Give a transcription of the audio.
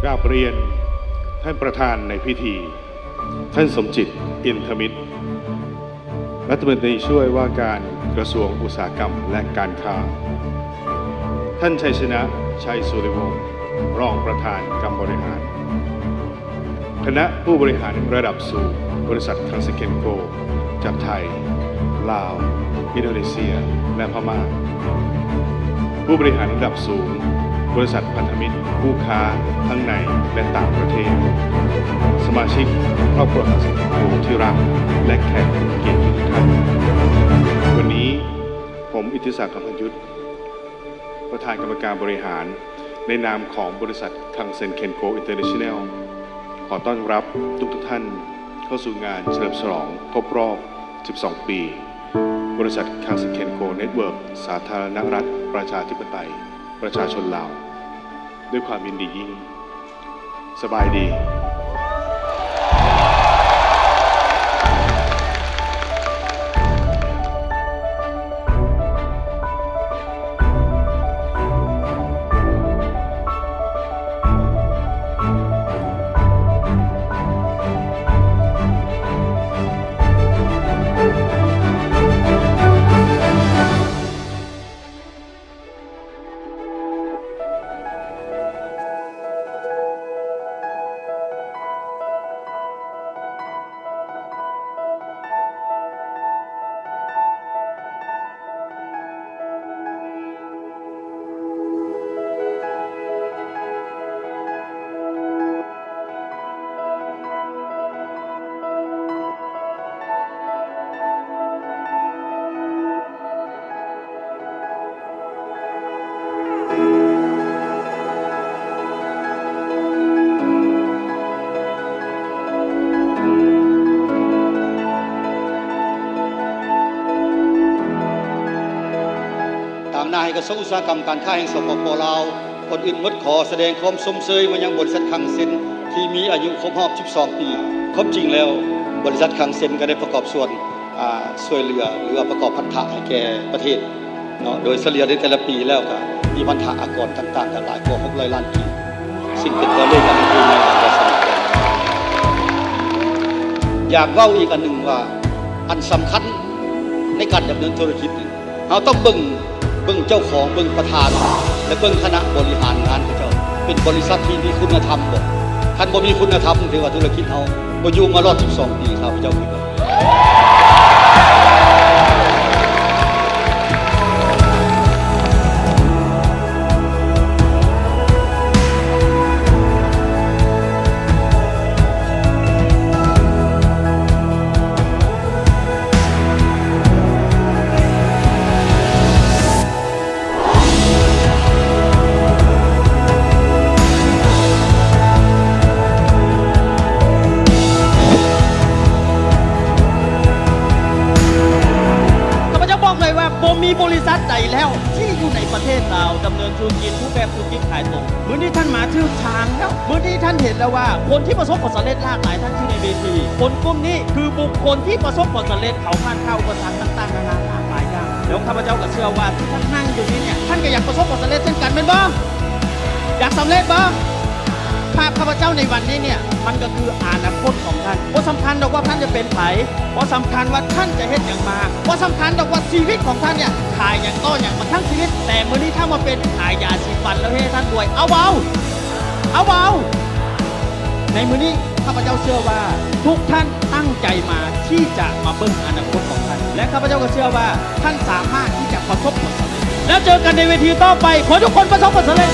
ກາບຮຽນທ່ານປະທານໃນພິທີ, ທ່ານ ສົມຈິດ ອິນທະມິດ ລັດຖະມົນຕີຊ່ວຍວ່າການກະຊວງອຸດສາຫະກຳ ແລະ ການຄ້າ, ທ່ານ ໄຊຊະນະ ໄຊສຸລິວົງ ຮອງປະທານກຳບໍລິຫານ, ຄະນະຜູ້ບໍລິຫານລະດັບສູງບໍລິສັດຄັງເຊັນ ແອນ ໂກ ຈາກໄທ, ລາວ, ອິນໂດເນເຊຍ ແລະ ພະມ້າ, ຜູ້ບໍລິຫານລະດັບສູງບໍລິສັດພັນທະມິດຄູ່ຄ້າທັງໃນ ແລະ ຕ່າງປະເທດ, ສະມາຊິກຄອບຄົວຄັງເຊັນ ແອນ ໂກ ທີ່ຮັກ ແລະ ແຂກຜູ້ມີກຽດທຸກໆທ່ານ. ວັນນີ້ ຜົມ ອິດທິສັກ ຄຳພັນຍຸດ ປະທານກຳມະການບໍລິຫານ ໃນນາມຂອງບໍລິສັດຄັງເຊັນ ແອນ ໂກ ອິນເຕີເນຊັນແນລ ຂໍຕ້ອນຮັບທຸກໆທ່ານເຂົ້າສູ່ງານສະເຫຼີມສະຫຼອງຄົບຮອບສິບສອງປີ ບໍລິສັດຄັງເຊັນ ແອນ ໂກ ເນັດເວີກ ສາທາລະນະລັດ ປະຊາທິປະໄຕ ປະຊາຊົນລາວ ດ້ວຍຄວາມຍິນດີຍິ່ງ. ສະບາຍດີ. ຕາງໜ້າໃຫ້ກະຊວງອຸດສາຫະກຳການຄ້າແຫ່ງ ສປປ ລາວ. ກ່ອນອື່ນໝົດ ຂໍສະແດງຄວາມຊົມເຊີຍມາຍັງບໍລິສັດຄັງເຊັນ ທີ່ມີອາຍຸຄົບຮອບສິບສອງປີ. ຄວາມຈິງແລ້ວ ບໍລິສັດຄັງເຊັນກໍໄດ້ປະກອບສ່ວນ ອາ ຊ່ວຍເຫຼືອ ຫຼືວ່າປະກອບພັນທະໃຫ້ແກ່ປະເທດເນາະ, ໂດຍສະເລ່ຍໃນແຕ່ລະປີແລ້ວກໍມີພັນທະອາກອນຕ່າງໆ ກໍຫຼາຍກວ່າຫົກຮ້ອຍລ້ານກີບ, ຊຶ່ງເປັນຕົວເລກອັນໃຫຍ່ຫຼາຍກວ່າສະໝັຍກ່ອນ. ຢາກເວົ້າອີກອັນໜຶ່ງວ່າ ອັນສຳຄັນໃນການດຳເນີນທຸລະກິດນີ້ ເຮົາຕ້ອງເບິ່ງ ເບິ່ງເຈົ້າຂອງ ເບິ່ງປະທານ ແລະ ເບິ່ງຄະນະບໍລິຫານງານເຂົາເຈົ້າ ເປັນບໍລິສັດທີ່ມີຄຸນນະທຳບໍ່? ຄັນບໍ່ມີຄຸນນະທຳ ຖືວ່າທຸລະກິດເຮົາບໍ່ຢູ່ມາລອດສິບສອງປີ ຂ້າພະເຈົ້າຄິດວ່າ. ຂ້າພະເຈົ້າບອກເລີຍວ່າ ບໍ່ມີບໍລິສັດໃດແລ້ວທີ່ຢູ່ໃນປະເທດລາວ ດຳເນີນທຸລະກິດຮູບແບບ ທຸລະກິດຂາຍຕົງ. ມື້ນີ້ທ່ານມາຖືກທາງແລ້ວ. ມື້ນີ້ທ່ານເຫັນແລ້ວວ່າ ຄົນທີ່ປະສົບຜົນສຳເລັດຫຼາກຫຼາຍ ທ່ານຢູ່ໃນເວທີ. ຄົນກຸ່ມນີ້ຄືບຸກຄົນທີ່ປະສົບຜົນສຳເລັດ, ເຂົາຜ່ານຜ່າອຸປະສັກຕ່າງໆນານາຫຼາກຫຼາຍຢ່າງ. ແລ້ວຂ້າພະເຈົ້າກໍເຊື່ອວ່າ ທີ່ທ່ານນັ່ງຢູ່ນີ້ເນຍ ທ່ານກໍຢາກປະສົບຜົນສຳເລັດເຊັ່ນກັນ ແມ່ນບໍ່? ຢາກສຳເລັດບໍ່? ພາບຂ້າພະເຈົ້າໃນວັນນີ້ເນຍ ມັນກໍຄືອະນາຄົດຂອງທ່ານ. ບໍ່ສຳຄັນດອກວ່າທ່ານຈະເປັນໃຜ, ບໍ່ສຳຄັນວ່າທ່ານຈະເຮັດຫຍັງມາ, ບໍ່ສຳຄັນດອກວ່າຊີວິດຂອງທ່ານເນຍ ຂາຍຫຍັງຕໍ່ຫຍັງມາທັງຊີວິດ, ແຕ່ມື້ນີ້ທ່ານມາເປັນຂາຍຢາສີຟັນແລ້ວເຮັດໃຫ້ທ່ານລວຍ. ເອົາເວົ້າ ເອົາເວົ້າ ໃນມື້ນີ້ ຂ້າພະເຈົ້າເຊື່ອວ່າທຸກທ່ານຕັ້ງໃຈມາທີ່ຈະມາເບິ່ງອະນາຄົດຂອງທ່ານ ແລະ ຂ້າພະເຈົ້າກໍເຊື່ອວ່າທ່ານສາມາດທີ່ຈະປະສົບຜົນສຳເລັດ. ແລ້ວເຈີກັນໃນເວທີຕໍ່ໄປ. ຂໍໃຫ້ທຸກຄົນປະສົບຜົນສຳເລັດ.